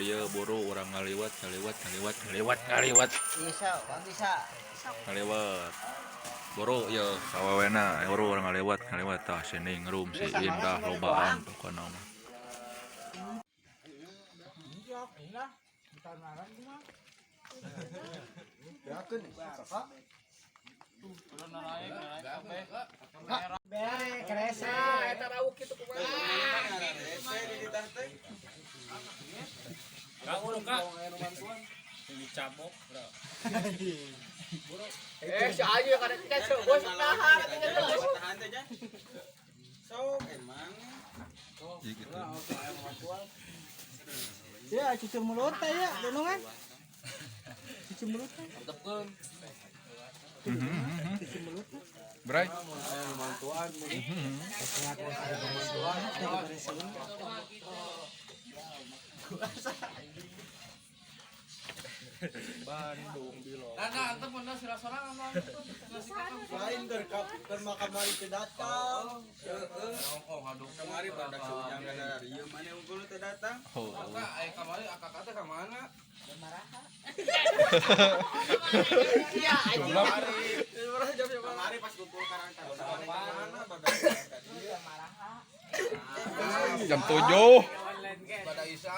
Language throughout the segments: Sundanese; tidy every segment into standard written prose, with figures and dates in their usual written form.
Dieu buru urang ngaliwet ngaliwet ngaliwet ngaliwet ngaliwet. Bisa, bisa. Ngaliwet. Buru ye sawawena buru urang ngaliwet ngaliwet tah si Ningrum si Indah lobaan pokona mah. Bere keresa eta rauk kitu kumaha. Si Ayu kada kita bos tahan Tahan teh, Jan. Sok emang. Gitu. Ya, cucu mulut teh ya, gunungan. Cucu mulut teh. Cucu mulut teh. Bray. Lain keur kamari teu datang. Kamari pada si Ujang kana ieu mana unggul teu datang. Oh. Iya, anjing. Kamari pas kumpul karang taruna mana ka mana badak tadi. Jam 7. Pada Isa.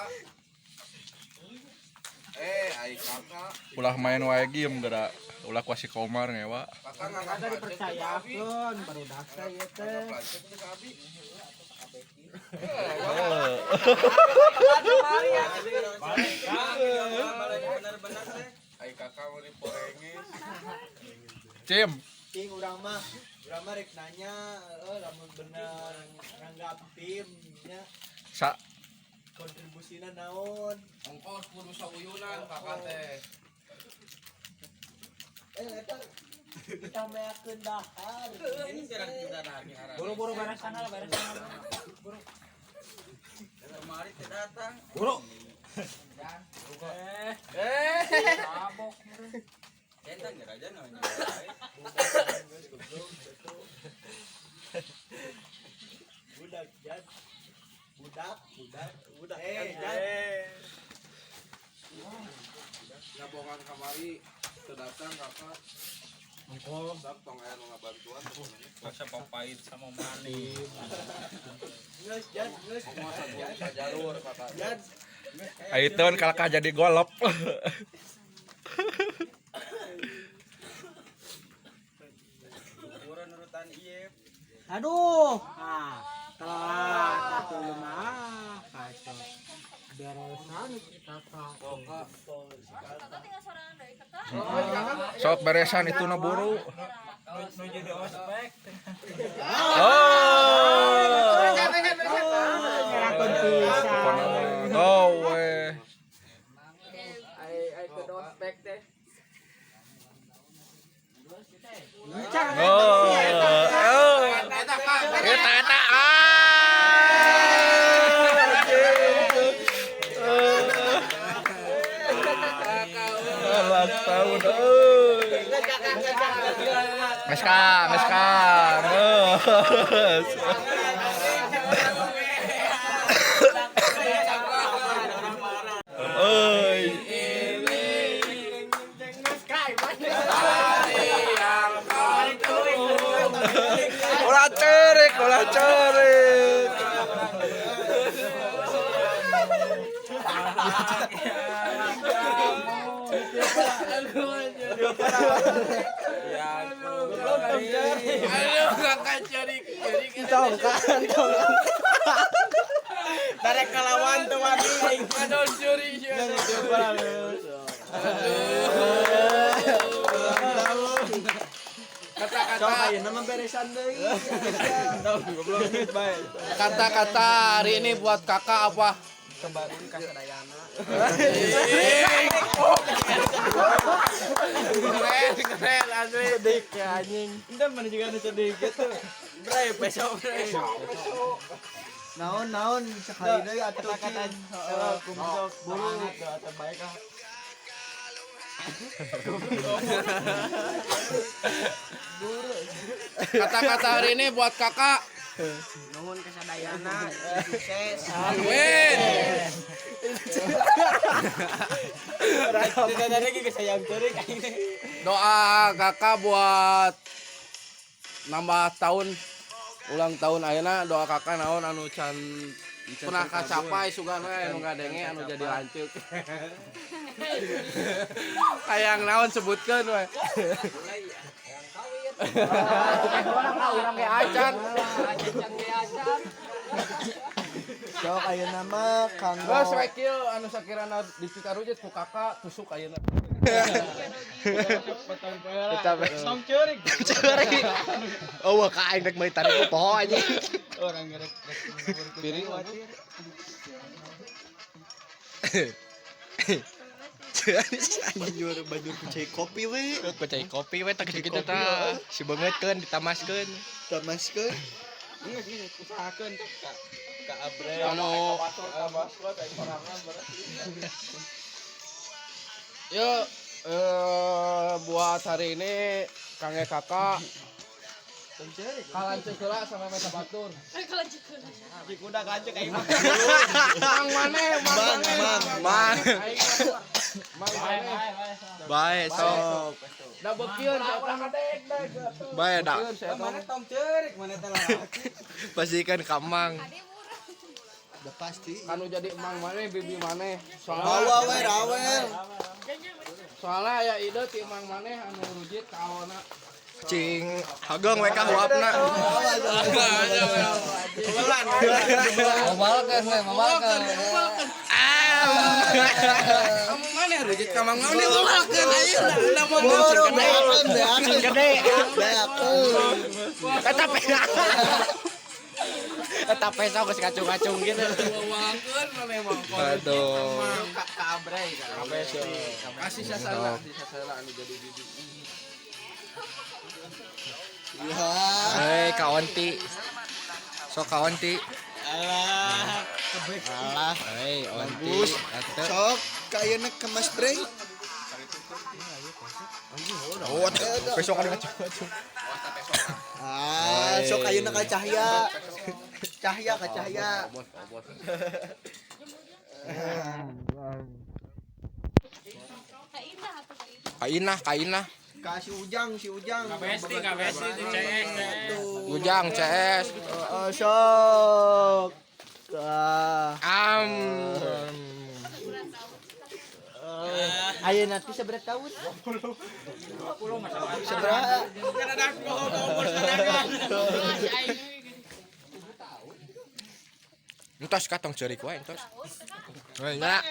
Ai kakak. Ulah main wae game geura. Ulah ku si Komar ngewa. Kakak ngangkat Kada dipercayakeun barudak teh ieu teh. Lanjut ke Abi. Benar-benar teh. Ai kakak mau diporengin. Cim. Cing urang mah rek nanya lamun bener nganggap tim nya Sa kontribusina naon. Ongkos kudu sauyunan kakak teh. Eta kita meakeun dahar. Buru-buru beresan lah, beresan. Buru. Kemari teu datang. Buru. Mabok. Entang raja nanya. Budak jan. Budak, budak, budak. Jan. Ngabongan kamari teu datang kakak. Ongkos sak tong aya nu ngabantuan. Masa pahit sama manis. Geus jan, geus. Ongkos sajalur kakak. Jan. Aiteun kalakah jadi golop. Urang nurutan ieu. Aduh. Ah, telat atuh mah. Kacau. Beresan kakak. Kakak tinggal sorangan deui kakak. Sok beresan itu na buru. Nu jadi ospek. Oh. Ngerakeun pisan. Pokona mah gawe. Ai ai ke ospek teh. Oh. Oh. Eta eta ah. Ulang tahun euy. Geus Kang, geus Kang. Geus. Euy. Ulah cerik, ulah cerik. Aduh kakak cari cari Tongkan, tongkan. Darek kalawan tuh wani aing. Aduh curi curi. Kata-kata Ayeuna mah beresan deui. kata-kata hari ini buat kakak apa? Kembarun ka sadayana. Keren keren asli. Sedih ya anjing. Entah mana juga ada sedih gitu. Bre, peso bre. Naon naon sekali deui atuh kata heeh kumsok buru doa terbaik ah. Kata-kata hari ini buat kakak. Nuhun kasadayana, sukses. Amin. Tidak ada lagi kesayang ceurik aing. Doa kakak buat nambah tahun ulang tahun ayeuna, doa kakak naon anu can pernah kacapai, sugan we anu ngadenge anu jadi lanceuk. Hayang naon sebutkeun we. Urang ge acan. Sok ayeuna mah kanggo Geus we kieu anu sakirana dipikarujit ku kakak tusuk ayeuna. Tetap Tong ceurik. ceurik. Oh, wah ka aing rek meuli tarik poho anjing. Orang gerek Piring. Banjur banjur kucai kopi we. Pecai kopi we tah kitu tah. Si beungeutkeun ditamaskeun. Tamaskeun. Geus geus usahakeun ka ka Abre. Anu Yuk, buat hari ini kangge kakak kalanceuk heula sama meta batur. Kuda kancek aing mah. Mang maneh, mang Mang, maneh. mang, mang. Aing mah. Mang maneh. Bae sok. Da beukieun saya teh. Bae da. Beukieun saya teh. Mana tong ceurik, mana teh lalaki. Pastikan ka Mang. Udah pasti. Kanu jadi emang maneh, bibi maneh. Soalnya Bawa we rawel. soalnya aya ide ti emang maneh anu rujit ka awona. Cing hageng we ka huapna. Mobalkeun we, mobalkeun. Kamu maneh rujit ka mang maneh mobalkeun ayeuna. Lamun Boro beakeun beakeun. Gede. Beakeun. Eta Eta peso geus kacung-kacung gitu. Mobalkeun maneh mah. Aduh. Ka ka Abre ka Abre. Kasih sasana, kasih sasana anu jadi bibi. Ya. Hei, Kak Onti. Sok Kak Onti. Alah. Alah. Hei, Onti. Bagus. Atuh. Sok ka ayeuna ke Mas Bray. Oh, besok kan kacung-kacung. Ah, sok ayeuna ka Cahya. Cahya ka Cahya. Kainah, kainah. Ka si Ujang, si Ujang. Ka besti, ka besti di CS. Ujang CS. Heeh, sok. Ah. Am. Ayeuna teh sabaraha tahun? Sabaraha? Entos katong ceurik wae entos. Heuh, nya.